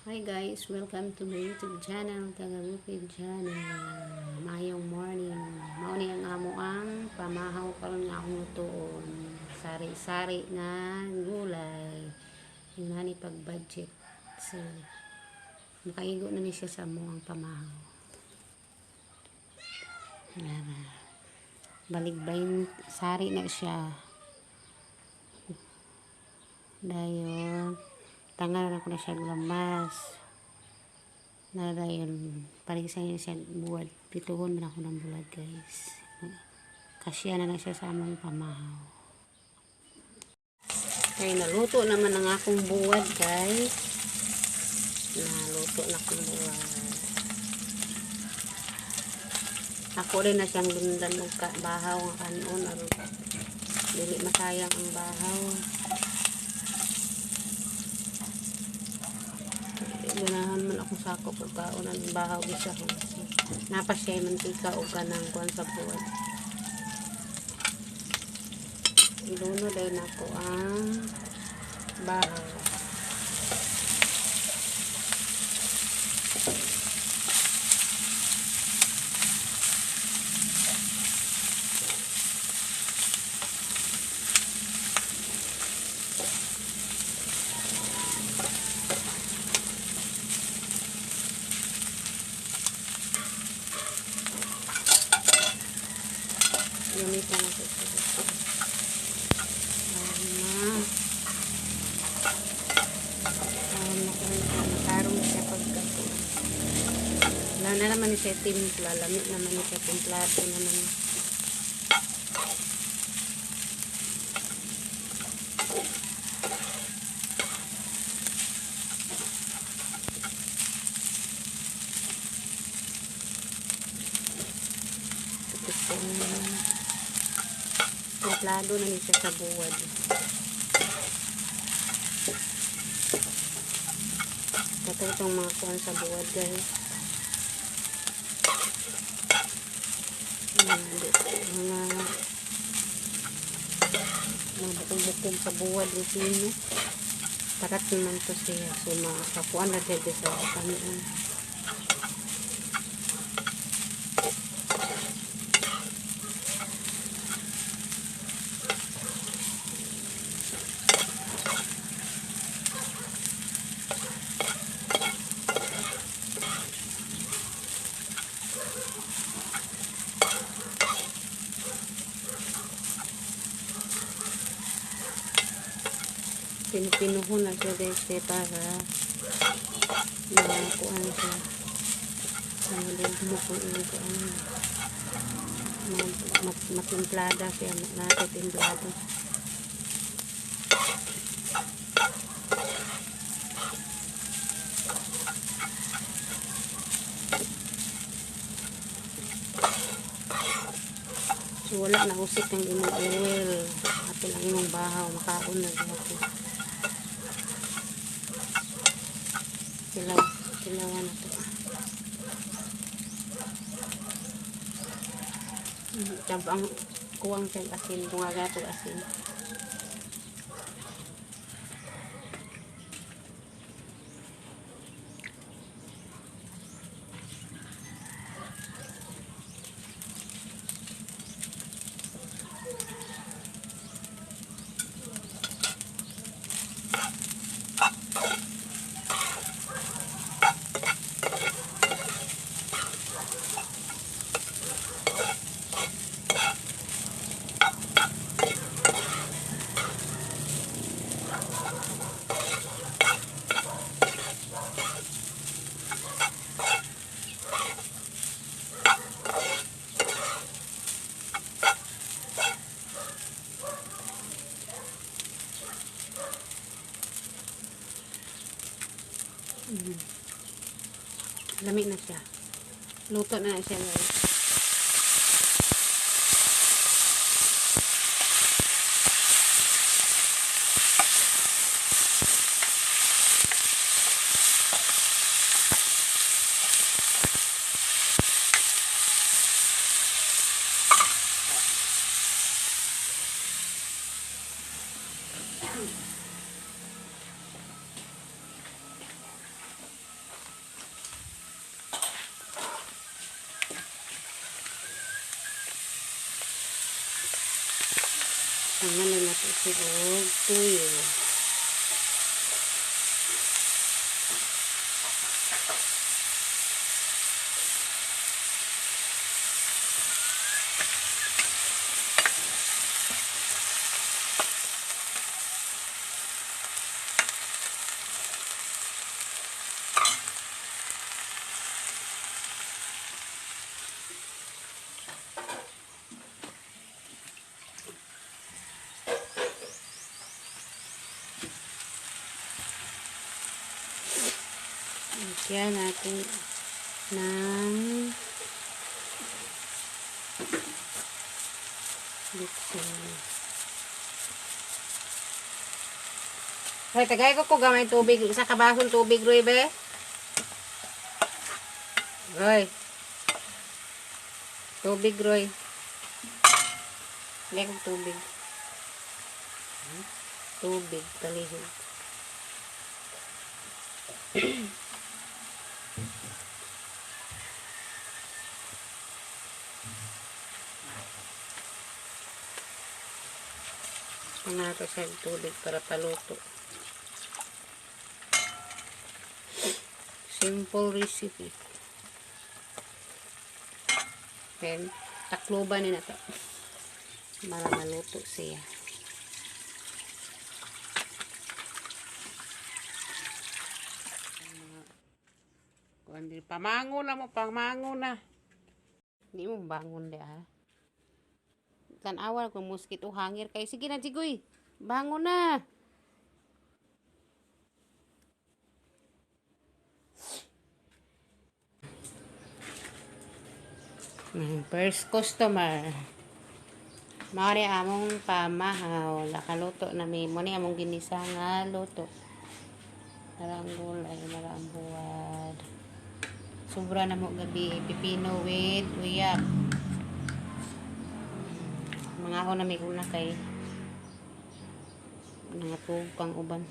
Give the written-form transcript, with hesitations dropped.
Hi guys, welcome to my YouTube channel, Taga Bukid Channel. Mayong morning. Mao ni ang amo ang pamahaw karon nga akong lutuon. Sari-sari nga gulay. Yung nani pag budget. So, makaigo na ni siya sa amo ang pamahaw. Nara. Baligbayin, sari na siya. Dayon, tanggalan ako na siya lamas. Na dayon, paligsan niya siya buwad. Pituhon man ako ng bulad, guys. Kasya na lang siya sa among pamahaw. Kaya naluto naman ang akong buwad, guys. Naluto na akong buwad. Ako rin na siyang lundan og bahaw nga kanon aron dili masayang ang bahaw. Ganahan man akong sakop og kaon ang bahaw bisa ko. Napa siya mantika og kanang kuan sa buwad. Ilunod ay nako ang bahaw. Gamitan na ito. Matarong siya pagkakuan. Wala na naman siya timpla. Lamit naman siya. Timplado naman. Templado na niya sa buwad. Ito itong mga kuan sa buwad, guys. Mga bukong-bukong sa buwad yung sino. Tarat naman to siya. So makakuan na siya sa kanon. Pinuhon na siya, guys, eh, para makuan siya. Mo kung kuan matimplada siya, natitimplado. So wala na usik ang imong oil. Apil ang imong bahaw, makaon na gyud. Kilaw, kilawan na to. Tabang kuwang siyang asin, bunga to asin. Lami na siya. Luto na siya, guys. Tangalan nato siya og tuyo. Lagyan natin ng bitsin. Hoy, tagay ko gamay tubig. Isa ka basong tubig, Roy, be. Roy. Tubig, Roy. Tagay ko tubig. Tubig, palihog. Nato sa tubig para paluto. Simple recipe. Then, takloban ni na to. Para maluto siya. Kuan di pamango na mo, pamango na. Di mo bangon di ah. Tan-awa kung mosquito hangir kay sige na, Jigoy. Bangon na. First customer. Mao ni among pamahaw. Nakaluto na mi. Mao ni among ginisa nga luto. Marang gulay, marang buwad. Sobra na mo gabi. Pipino with uyab. Mga ako na may una kay nangatug kang uban.